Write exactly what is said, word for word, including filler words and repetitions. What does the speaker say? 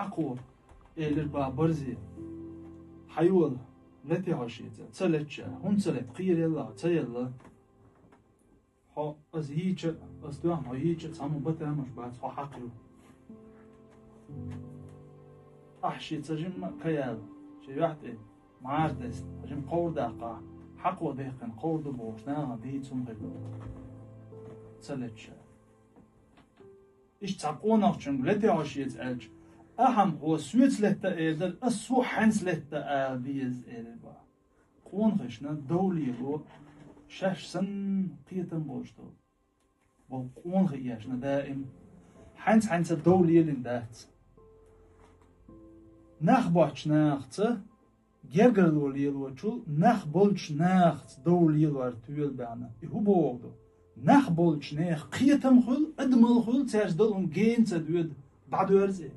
Хьакхо, элира ба Барзе. Хьайола, лете хьо шеца. Ца летча, хӀунда ца лет, кхерелла, ца елла. Хьо ас йийча, ас тоьхна хьо йийча, цхьамма батамаш бац, хьо хьакхю. Ахь ши ца жимма каяла, ши ваьхьтӀе, мартест, жим кховр даккха, хьакхо дехкан кховр ду бохуш, наха дийцун хир ду. Ца летча. Иштта цхьа къонахчунга лете хьо шеца аьлча, ахьа-м хьо соьца летта элира, ас сох хьаьнца летта ала деза элира ба. Къонахашна дов лело, шаьш санна кхетам болуш долу. Болу къонахий ешна даим. Хьаьнца-хьаьнца дов лелина дац. Нах боцчу нахаца, гергарло лелочул, нах болчу нахаца дов лелор тоьла баьхна. И хӀун боху ду? Нах болчу нехан кхетам хуьлу, адамал хуьлу, цаьрца долу гена ца доьду, дӀадоьрзу и.